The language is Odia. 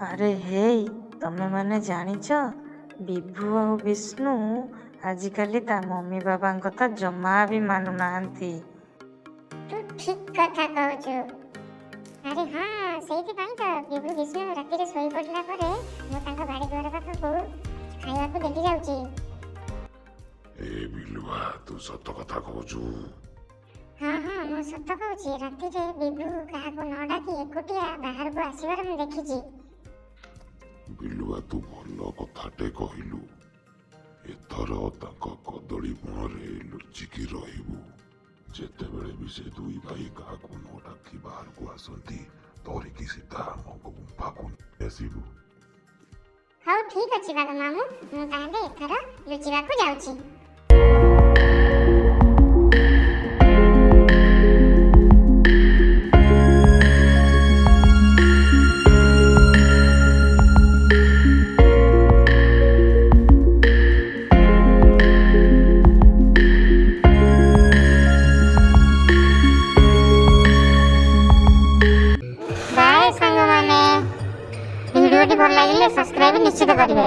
ଆରେ ହେଇ, ତମେମାନେ ଜାଣିଛ, ବିଭୁ ଆଉ ବିଷ୍ଣୁ ଆଜିକାଲି ତା ମମି ବାବାଙ୍କ କଥା ଜମା ବି ମାନୁନାହାନ୍ତି। ତୁ ଠିକ କଥା କହୁଛୁ। ଆରେ ହଁ, ସେଇଥିପାଇଁ ତ ବିଭୁ ବିଷ୍ଣୁ ରାତିରେ ଶୋଇପଡ଼ିଲା ପରେ ମୁଁ ତାଙ୍କ ବାଡ଼ି ଦୁଆର ପାଖକୁ ଖାଇବାକୁ ଦେଖି ଯାଉଛି। ଏ ବିଲୁଆ, ତୁ ସତ କଥା କହୁଛୁ? ହଁ ହଁ, ମୁଁ ସତ କହୁଛି। ରାତିରେ ବିଭୁ କାହାକୁ ନ ଡାକି ଏକୁଟିଆ ବାହାରକୁ ଆସିବାର ମୁଁ ଦେଖିଛି। ବିଲୁଆ, ତୁ ଭଲ କଥାଟେ କହିଲୁ। ଏଥର ତାଙ୍କ କଦଳୀ ବଣରେ ଲୁଚିକି ରହିବୁ। ଯେତେବେଳେ ବି ସେ ଦୁଇ ଭାଇ କାହାକୁ ନ ଡାକି ବାହାରକୁ ଆସନ୍ତି, ଧରିକି ସିଧା ଆମ ଗୁମ୍ଫାକୁ ଆସିବୁ। ହଉ, ଠିକ ଅଛି ବାଘ ମାମୁଁ, ମୁଁ ତାହେଲେ ଏଥର ଲୁଚିବାକୁ ଯାଉଛି। ବାଏ ସାଙ୍ଗମାନେ, ଭିଡ଼ିଓଟି ଭଲ ଲାଗିଲେ ସବସ୍କ୍ରାଇବ ନିଶ୍ଚିତ କରିବେ।